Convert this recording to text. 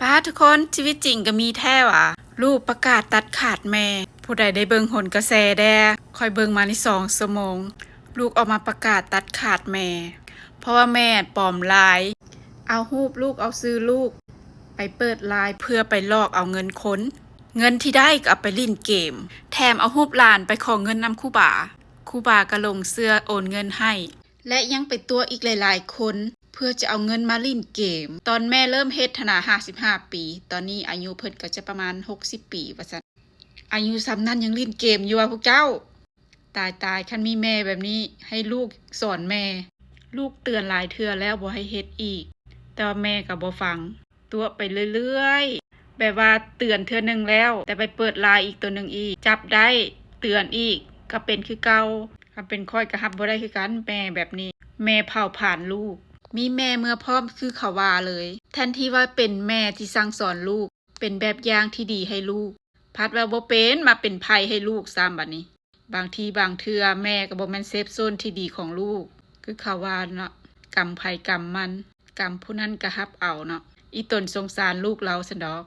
ປ້າ ທຸກຄົນ ຊີວິດຈິງກໍມີແທ້ຫວາ ລູກປະກາດຕັດຂາດແມ່. ຜູ້ໃດໄດ້ເບິ່ງໂຫນກະແສແດ່? ຂ້ອຍເບິ່ງມານີ້ສອງຊົ່ວໂມງ ລູກອອກມາປະກາດຕັດຂາດແມ່ ເພາະວ່າແມ່ປອມ LINE ເອົາຮູບລູກ ເອົາຊື່ລູກ ໄປເປີດ LINE ເພື່ອໄປຫຼອກເອົາເງິນຄົນ. ເງິນທີ່ໄດ້ກໍເອົາໄປຫຼິ້ນເກມ ແຖມເອົາຮູບຫຼານໄປຂໍເງິນນຳຄູບາ ຄູບາກໍຫຼົງເຊື່ອໂອນເງິນໃຫ້ ແລະ ຍັງໄປຕົວະອີກຫຼາຍໆຄົນ ເພື່ອຈະເອົາເງິນມາຫຼິ້ນເກມ. ຕອນແມ່ເລີ່ມເຮັດຫັ້ນນະ ຫ້າສິບຫ້າປີ ຕອນນີ້ອາຍຸເພິ່ນກໍຈະປະມານຫົກສິບປີວ່າຊັ້ນ. ອາຍຸສ່ຳນັ້ນຍັງຫຼິ້ນເກມຢູ່ວ່າພວກເຈົ້າ. ຕາຍໆ ຄັນມີແມ່ແບບນີ້ ໃຫ້ລູກສອນແມ່ ລູກເຕືອນຫຼາຍເທື່ອແລ້ວບໍ່ໃຫ້ເຮັດອີກ ແຕ່ວ່າແມ່ກໍບໍ່ຟັງ ຕົວະໄປເລື້ອຍໆ ແບບວ່າເຕືອນເທື່ອໜຶ່ງແລ້ວ ແຕ່ໄປເປີດ LINE ອີກໂຕໜຶ່ງອີກ ຈັບໄດ້ເຕືອນອີກ ກໍເປັນຄືເກົ່າ. ຄັນເປັນຂ້ອຍກໍຮັບບໍ່ໄດ້ຄືກັນ ແມ່ແບບນີ້ ແມ່ເຜົາຜານລູກ. ມີແມ່ເມືອພ້ອມຄືເຂົາວ່າເລີຍ ແທນທີ່ວ່າເປັນແມ່ທີ່ສັ່ງສອນລູກ ເປັນແບບຢ່າງທີ່ດີໃຫ້ລູກ ພັດວ່າບໍ່ເປັນ ມາເປັນໄພໃຫ້ລູກຊ້ຳບັດນີ້. ບາງທີບາງເທື່ອແມ່ກໍບໍ່ແມ່ນ safe zone ທີ່ດີຂອງລູກ ຄືເຂົາວ່າເນາະ ກຳໃຜກຳມັນ ກຳຜູ້ນັ້ນກໍຮັບເອົາເນາະ. ອີ່ຕົນສົງສານລູກລາວຊັ້ນດອກ.